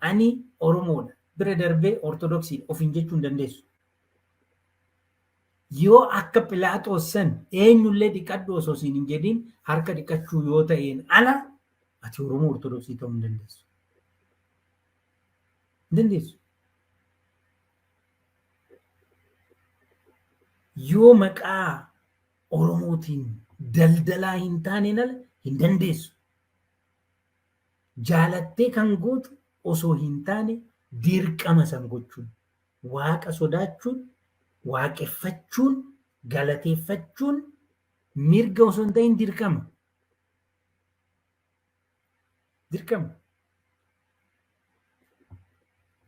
ani Oromoodha, bira darbee Ortodoksiidha ofiin jechuu hin dandeessu. Yoo akka Philaaxoos san eenyullee dhiqadhu osoo siin hin jedhin harka dhiqachuu yoo ta'een ala ati Oromoo Ortodoksii ta'uu hin dandeessu. Hin dandeessu. Yoo maqaa Oromootiin daldalaa hin taaneen ala hin dandeessu. Jaalattee kan gootu osoo hin taane dirqama san gochuun, Waaqa sodaachuun, waaqeffachuun, galateeffachuun mirga osoo hin ta'in dirqama. Dirqama.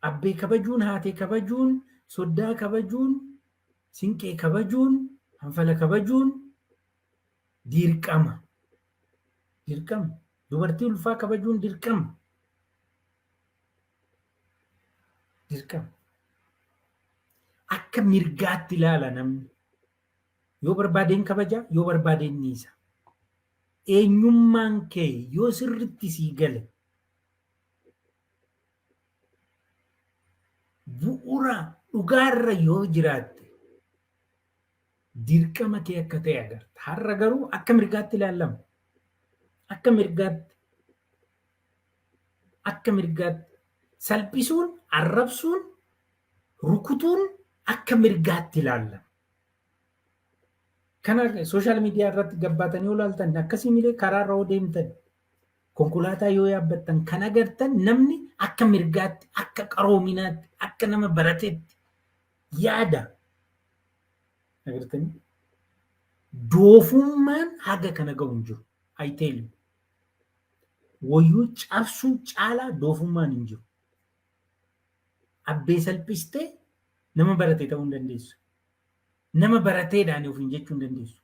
Abbee kabajuun, haatee kabajuun, soddaa kabajuun, sinqee kabajuun, hanfala kabajuun dirqama. Dirqama. Dubartii ulfaa kabajuun dirqama. Dirqama. Akka mirgaatti ilaala namni. Yoo barbaadeen kabaja, yoo barbaadeen dhiisa. Eenyummaan kee yoo sirritti sii gale bu'ura dhugaarra yoo jiraatte dirqama kee akka ta'e agarta. Har'a garuu akka mirgaatti ilaalama. Akka mirgaatti. Akka mirgaatti. Salphisuun, arrabsuun, rukutuun akka mirgaatti ilaalama. Kana social media irratti gabbaatanii yoo ilaaltan, akkasii malee karaa irra yoo deemtan, konkolaataa yoo yaabbattan kan agartan namni akka mirgaatti, akka qaroominaatti, akka nama barateetti yaada. Agartanii? Doofummaan haga kana gahu hin jiru. I tell you. Wayyuu cabsuu caalaa doofummaan hin jiru. Abbee salphistee nama barate ta'uu hin dandeessu. Nama barateedhaan ofiin jechuu hin dandeessu.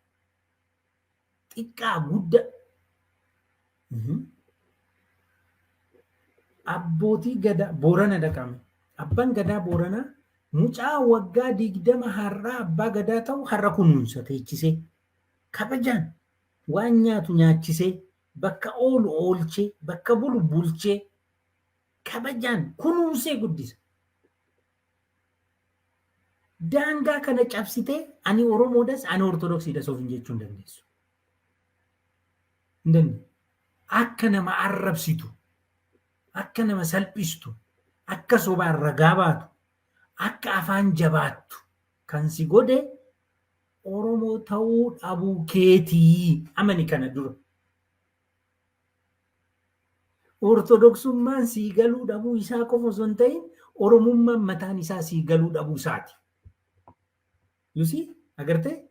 Xiqqaa guddaa. Abbootii gadaa Boorana dhaqame. Abbaan gadaa Booranaa mucaa waggaa 20 har'aa abbaa gadaa ta'u har'a kunuunsa teechisee, kabajaan waan nyaatu nyaachisee, bakka oolu oolchee, bakka bulu bulchee, kabajaan kunuunsee guddisa. Daangaa kana cabsitee ani Oromoodhas ani Ortodoksiidhas ofiin jechuu hin dandeessu. Hin dandeessu. Akka nama arrabsitu, akka nama salphistu, akka sobaan ragaa baatu, akka afaan jabaattu kan si godhe Oromoo ta'uu dhabuu keetii amani kana dura. Ortodoksummaan sii galuu dhabuu isaa qofa osoo hin ta'in Oromummaan mataan isaa sii galuu dhabuu isaati. You see? Agartee?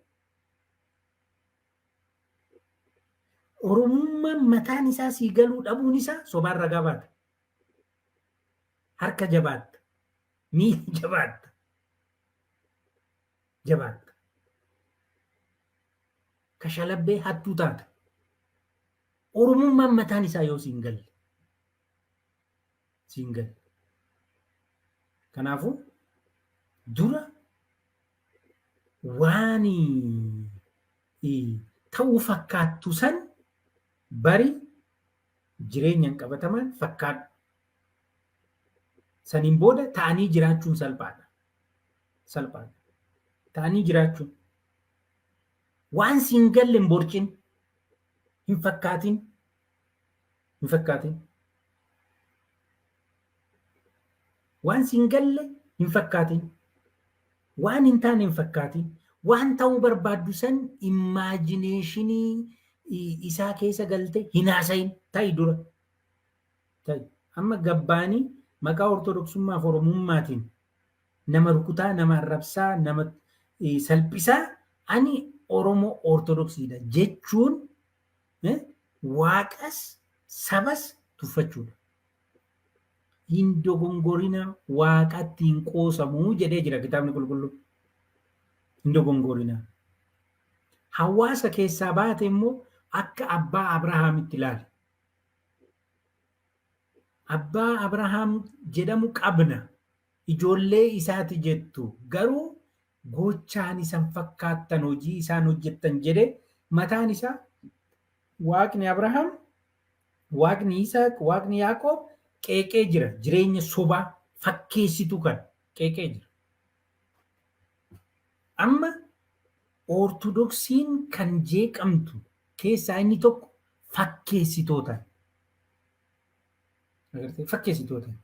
Oromummaan mataan isaa sii galuu dhabuun isaa sobaan ragaa baata. Harka jabaatta. Miila jabaatta. Jabaatta. Kashalabbee hattuu taata. Oromummaan mataan isaa yoo siin galle. Siin galle. Kanaafuu dura waan ta'uu fakkaattu san bari, jireenyaan qabatamaan fakkaadhu. Saniin booda ta'anii jiraachuun salphaadha. Salphaadha. Ta'anii jiraachuun. Waan siin galle hin borcin. Hin fakkaatin. Hin fakkaatin. Waan siin galle hin fakkaatin. Waan hin taane hin fakkaatin. Waan ta'uu barbaaddu san imagination isaa keessa galte hin haasayin. Ta'i dura. Ta'i. Amma gabbaanii maqaa Ortodoksummaa fi Oromummaatiin nama rukutaa, nama arrabsaa, nama salphisaa ani Oromoo Ortodoksiidha jechuun Waaqas sabas tuffachuudha. Hin dogongorina, Waaqatti hin qoosamu jedhee jira kitaabni qulqulluu. Hin dogongorina. Hawaasa keessaa baate immoo akka abbaa Abrahaamitti ilaali. Abbaa Abrahaam jedhamu qabna. Ijoollee isaati jettu. Garuu gochaan isan fakkaattan, hojii isaan hojjettan jedhe mataan isaa Waaqni Abrahaam, Waaqni Yisaaq, Waaqni Yaaqoob qeeqee jira. Jireenya sobaa fakkeessitu kan qeeqee jira. Amma Ortodoksiin kan jeeqamtu keessaa inni tokko fakkeessitootaan. Agartee fakkeessitootaan.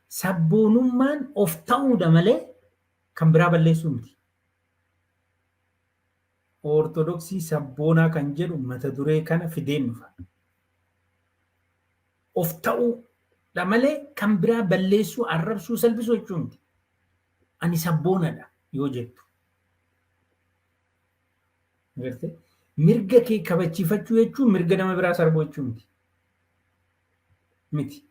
Sabboonummaan of ta'uudha malee kan biraa balleessuu miti. Ortodoksii sabboonaa kan jedhu mata duree kana fideen dhufa. Of ta'uu dha malee kan biraa balleessuu, arrabsuu, salphisuu jechuu miti. Ani sabboonadha yoo jettu. Agartee? Mirga kee kabachiifachuu jechuun mirga nama biraa sarbuu jechuu miti. Miti.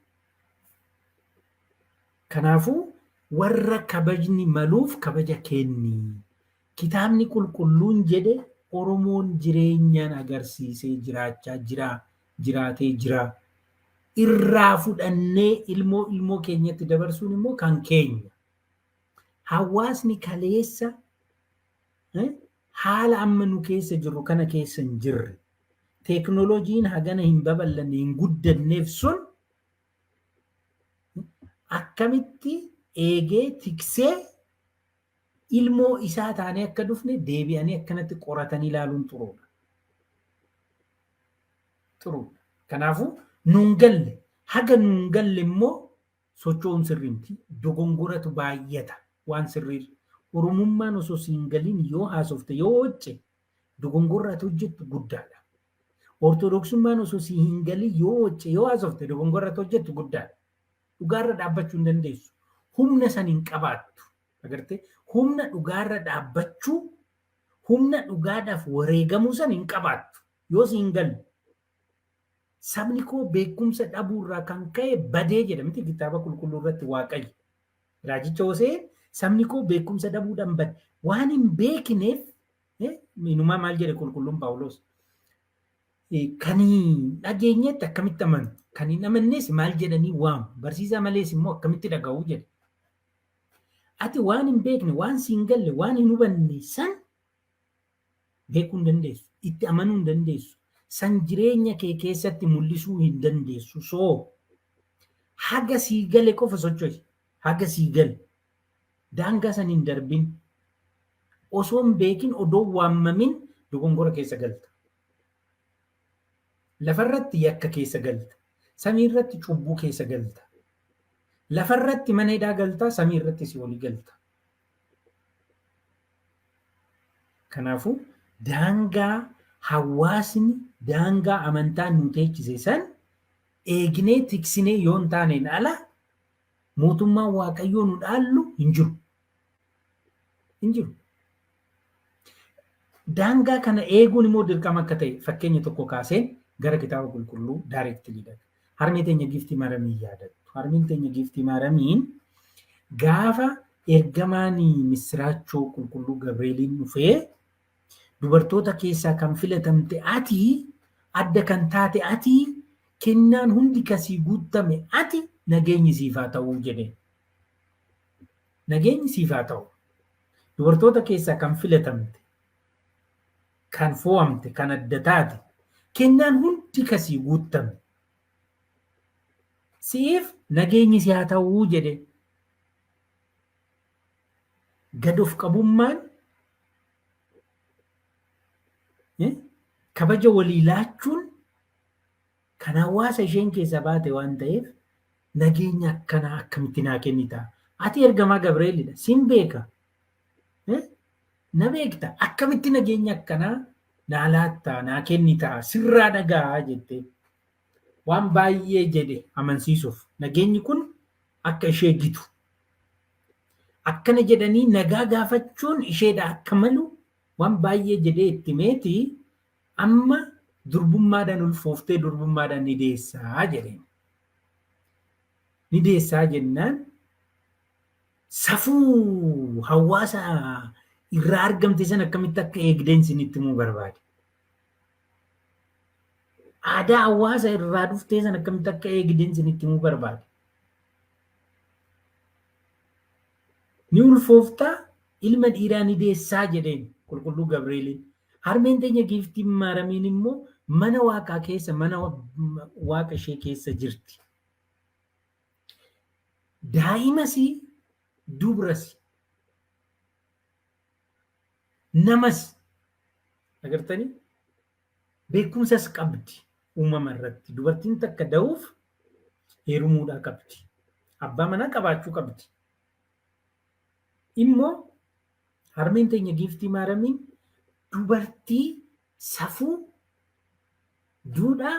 Kanaafuu warra kabajni maluuf kabaja kenni. Kitaabni qulqulluun jedhe Oromoon jireenyaan agarsiisee jiraachaa jira, jiraatee jira. Irraa fudhannee ilmoo ilmoo keenyatti dabarsuun immoo kan keenya. Hawaasni kaleessa haala amma nu keessa jirru kana keessa hin jirre. Teeknooloojiin hagana hin babal'anne, hin guddanneef sun akkamitti eegee tiksee ilmoo isaa taanee akka dhufne deebi'anii akkanatti qoratanii ilaaluun xuruudha. Xuruudha. Kanaafuu nuun galle, haga nuun galle immoo socho'uun sirrii miti. Dogongoratu baay'ata waan sirriirra. Oromummaan osoo siin galin yoo haasofte, yoo hojje, dogongorra ati hojjettu guddaadha. Ortodoksummaan osoo si hin galin yoo hojje, yoo haasofte, dogongorra ati hojjettu guddaadha. Dhugaarra dhaabbachuu hin dandeessu. Humna san hin qabaattu. Agartee, humna dhugaarra dhaabbachuu, humna dhugaadhaaf wareegamuu san hin qabaattu. Yoo si hin galle. Sabni koo beekumsa dhabuu irraa kan ka'e badee jedha miti kitaaba qulqulluu irratti Waaqayyo. Raajicha Hosee sabni koo beekumsa dhabuudhaan bade. Waan hin beekneef inumaa maal jedhe qulqulluun Phaawulos? Kan hin dhageenyetti akkamitti amanu? Kan hin amannes maal jedhanii waamu? Barsiisaa malees immoo akkamitti dhaga'u jedhe. Ati waan hin beekne, waan si hin galle, waan hin hubanne san beekuu hin dandeessu. Itti amanuu hin dandeessu. San jireenya kee keessatti mul'isuu hin dandeessu. So haga sii gale qofa socho'i. Haga sii gale. Daangaa san hin darbin. Osoo hin beekin, odoo waammamin dogongora keessa galta. Lafarratti yakka keessa galta. Samiirratti cubbuu keessa galta. Lafarratti mana hidhaa galta, samiirratti si olii galta. Kanaafuu daangaa hawaasni, daangaa amantaan nu teechise san eegnee tiksinee yoo hin taaneen ala mootummaan Waaqayyoo nu dhaallu hin jiru. Hin jiru. Daangaa kana eeguun immoo dirqama akka ta'e fakkeenya tokko kaaseen gara kitaaba qulqulluu directly dhaqa. Harmee teenya Giiftii Maaramii yaadattu. Harmeen teenya Giiftii Maaramiin gaafa ergamaan missiraachoo qulqulluu Gabreeliin dhufee, dubartoota keessaa kan filatamte ati, adda kan taate ati, kennaan hundi kasii guuttame ati, nageenyi siif haa ta'uu jedheen. Nageenyi siif haa ta'u. Dubartoota keessaa kan filatamte, kan fo'amte, kan adda taate, kennaan hundi kasii guuttame. Si'iif nageenyi si haa ta'uu jedhe. Gad of qabummaan, kabaja walii laachuun kan hawaasa isheen keessa baate waan ta'eef, nageenya akkanaa akkamitti naa kennita? Ati ergamaa Gabreelidha. Sin beeka. Na beekta. Akkamitti nageenya akkanaa naa laatta, naa kennita, sirraa dhaga'a jettee. Waan baay'ee jedhe amansiisuuf. Nageenyi kun akka ishee gitu. Akkana jedhanii nagaa gaafachuun isheedha akka malu waan baay'ee jedhee itti himeeti, amma durbummaadhaan ulfooftee durbummaadhaan ni deessaa jedheen. Ni deessaa jennaan safuu hawaasa irraa argamte sana akkamitti akka eegdeen isinitti himuu barbaade. Aadaa hawaasa irraa dhuftee sana akkamitti akka eegdeen isinitti himuu barbaade. Ni ulfooftaa, ilma dhiiraa ni deessaa jedheen qulqulluu Gabreeliin. Harmeen teenya giiftiin Maaramiin immoo mana waaqaa keessa, mana waaqa ishee keessa jirti. Daa'imas dubras namas agartanii beekumsas qabdi uumama irratti. Dubartiin takka da'uuf heerumuudhaa qabdi. Abbaa manaa qabaachuu qabdi. Immoo harmeen teenya giiftii Maaramiin dubartii safuu, duudhaa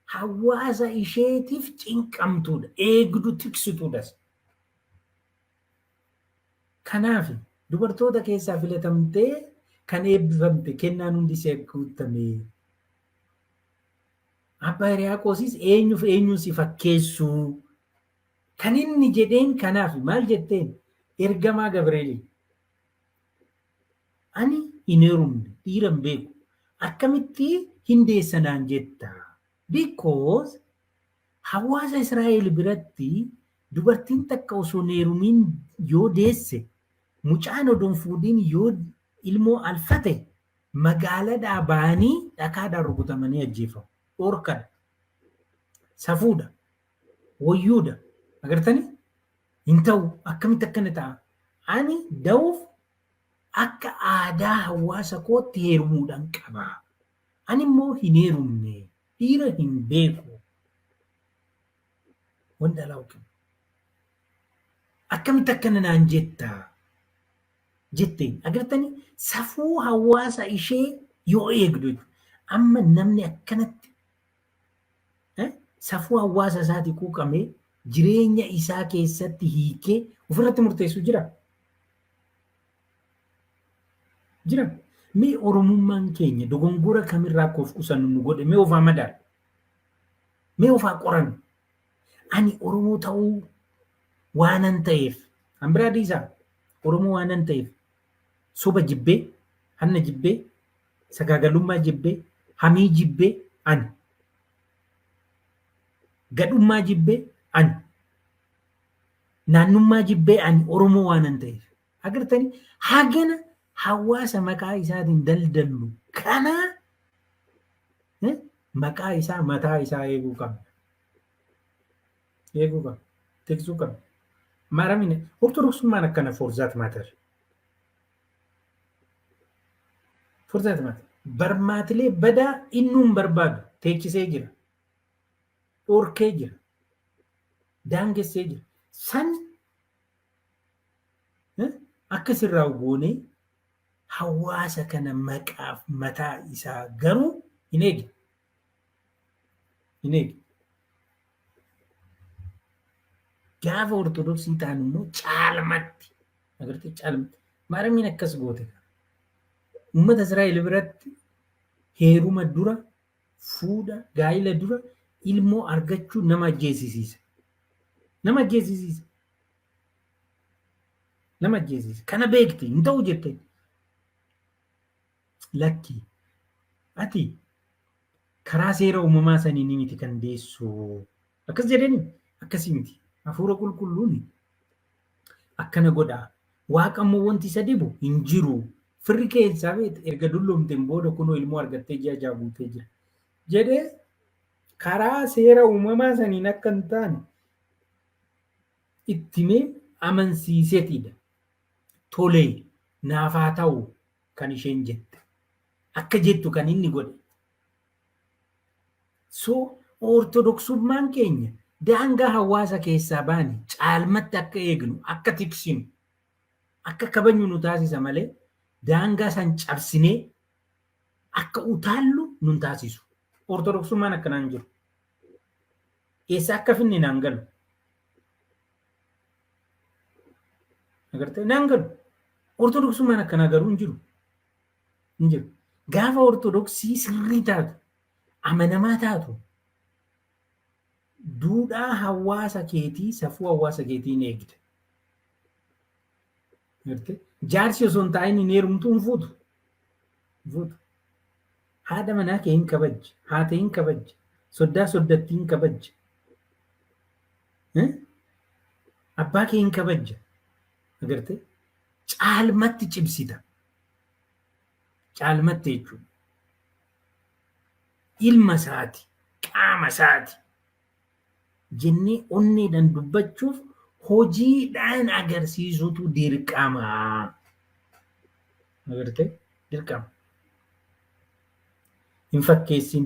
hawaasa isheetiif cinqamtuudha. Eegdu, tiksituudhas. Kanaaf dubartoota keessaa filatamtee kan eebbifamte, kennaan hundi ishee guutame. Abbaa Hiriyaaqoosis eenyuuf eenyuun si fakkeessuu kan inni jedheen kanaaf. Maal jetteen ergamaa Gabreelii? Ani hin heerumne, dhiira hin beeku, akkamitti hin deessa naan jetta? Because hawaasa Israa'el biratti dubartiin takka osoo hin heerumiin yoo deesse, mucaan odoo hin fuudhiin yoo ilmoo alfate, magaaladhaa ba'anii dhakaadhaan rukutamanii ajjeefamu. Dhoorkadha. Safuudha. Wayyuudha. Agartanii? Hin ta'u, akkamitti akkana ta'a? Ani da'uuf akka aadaa hawaasa kootti heerumuudhaan qaba. Ani immoo hin heerumne. Dhiira hin beeku. Wanta alaa kennu. Akkamitti akkana naan jetta? Jetteen. Agartanii, safuu hawaasa ishee yoo eegdu jechuudha. Amma namni akkanatti safuu hawaasa isaatii quuqamee jireenya isaa keessatti hiikee ofirratti murteessu jira. Jira. Mee Oromummaan keenya dogongora kamirraa akka of qusannu nu godhe, mee ofaa madaalu. Mee ofaa qorannu. Ani Oromoo ta'uu waanan ta'eef, an biraa dhiisaa, Oromoo waanan ta'eef soba jibbee, hanna jibbee, sagaagalummaa jibbee, hamii jibbee, ani gadhummaa jibbee, ani naannummaa jibbee, ani Oromoo waanan ta'eef. Agartanii, hagana hawaasa maqaa isaatiin daldallu kana maqaa isaa, mataa isaa eeguu qabna. Eeguu qabna. Tiksuu qabna. Maaramina Ortodoksummaan akkana, for that matter. For that matter. Barmaatilee badaa innuun barbaadu teechisee jira. Dhorkee jira. Daangessee jira. San akka sirraa goonee hawaasa kana maqaaf mataa isaa garuu hin eegne. Hin eegne. Gaafa Ortodoksii ta'an immoo caalmatti, agartee, caalmatti Maaramiin akkas goote. Uummata Israa'el biratti heeruma dura, fuudha gaa'ila dura ilmoo argachuu nama ajjeesisiisa. Nama ajjeesisiisa. Nama ajjeesisiisa. Kana beekti, hin ta'u jette. Lakki, ati karaa seera uumamaa sanii ni miti kan deessu. Akkas jedheni, akkasii miti. Hafuura qulqulluun akkana godhaa. Waaqa immoo wanti isa dhibu hin jiru. Firri kee Elsaabeet erga dulloomteen booda kunoo ilmoo argattee ji'a 6 guutee jira. Jedhee karaa seera uumamaa saniin akka hin taane itti himee amansiiseetidha. Tolee, naaf haa ta'u kan isheen jette. Akka jettu kan inni godhe. So Ortodoksummaan keenya daangaa hawaasa keessaa baane caalmatti akka eegnu, akka tiksinu, akka kabajnu nu taasisa malee daangaa san cabsinee akka utaallu nun taasisu. Ortodoksummaan akkanaan jiru. Eessa akka finne naan galu. Agartee, naan galu. Ortodoksummaan akkanaa garuu hin jiru. Hin jiru. Gaafa Ortodoksii sirrii taatu, amanamaa taatu, duudhaa hawaasa keetii, safuu hawaasa keetii hin eegda. Agartee? Jaarsi osoo hin taa'in hin heerumtu, hin fuutu. Hin fuutu. Haadha manaa kee hin kabajja, haata hin kabajja, soddaa soddattii hin kabajja. Abbaa kee hin kabajja. Agartee? Caalmatti cimsita. Caalmatti jechuudha. Ilma isaati, qaama isaati jennee onneedhaan dubbachuuf hojiidhaan agarsiisuutu dirqama. Agartee? Dirqama. Hin fakkeessin.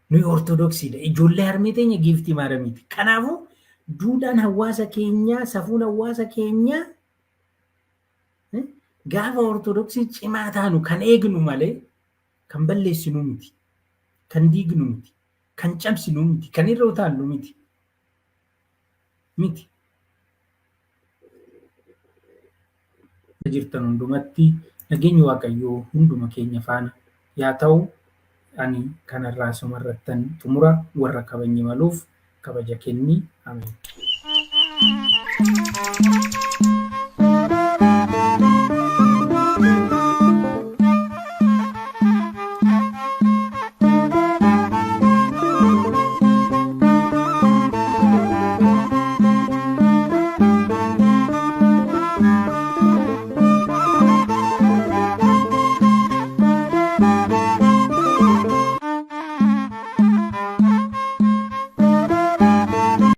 Nuyi Ortodoksiidha. Ijoollee harmee teenya giiftii maaramiiti. Kanaafuu duudhaan hawaasa keenyaa, safuun hawaasa keenyaa gaafa Ortodoksii cimaa taanu kan eegnu malee kan balleessinu miti. Kan diignu miti. Kan cabsinu miti. Kan irra utaallu miti. Miti. Jirtan hundumatti nageenyi Waaqayyoo hunduma keenya faana yaa ta'u. Ani kanarraa asumarrattan xumura warra kabajni maluuf kabaja kenni. Ameen.